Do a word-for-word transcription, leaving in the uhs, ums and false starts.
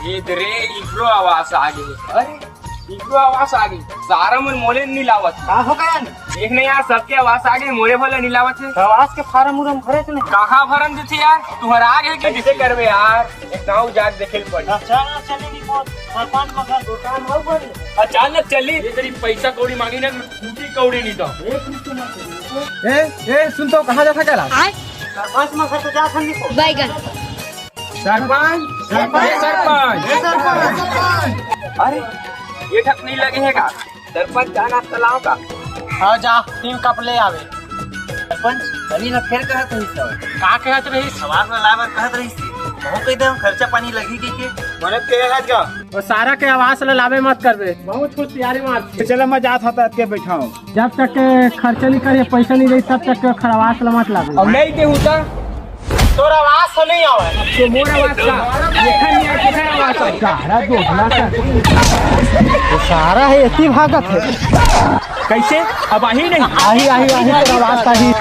ये दे रे, इकरो आवास आ गे। अरे, इकरो आवास आ गे। सारा मन मोले नी लावत। का हो गया? देख ना यार, सबके आवास आ गे, मोरे भला नी लावत हे। आवास के फार्म उरम भरे थे ना? कहाँ भरन देथे यार? तुहर आ गे कि कैसे करबे यार? एक गाँव जाके देखे ल पड़ी। अचानक चले नी को, सरपंच मगर दुकान हो बड़ी। अचानक चली, ये तेरी पैसा कौड़ी मांगी ना, फूटी कौड़ी नहीं तो। ए, ए, सुन तो, कहाँ जाथा कैलाश? सरपंच मगर तो जाथन नी को। बैगन। सरपंच, सरपंच, सरपंच। ए, सरपंच, सरपंच। अरे, ये ठक नहीं लगे है का? सरपंच, चाय नाश्ता लाओ का? हाँ, जा, तीन कप ले आवे। सरपंच, बनी ना फेर कहत रही सर। का कहत रही? आवास ला लाए बर कहत रही सी। महू कह दे, हम खर्चा पानी लगी की के? मने के है का? वो सारा के आवास ला लावे मत करबे। बहुत होशियारी मार। चलो, मैं जात हूँ, तो अतके बैठाऊँ। जब तक के खर्चा नहीं करिए, पैसा नहीं दे, तब तक के खर आवास ला मत लावे। अब नहीं देहूँ तो? तोर आवास तो नहीं आवे। तो मोर आवास का? एखन नहीं आवे, केकर आवास आवे? सारा दोगला कर। वो सारा है, इतनी भागत है। कैसे? अब आही नहीं? आही, आही, आही, तोर आवास आही।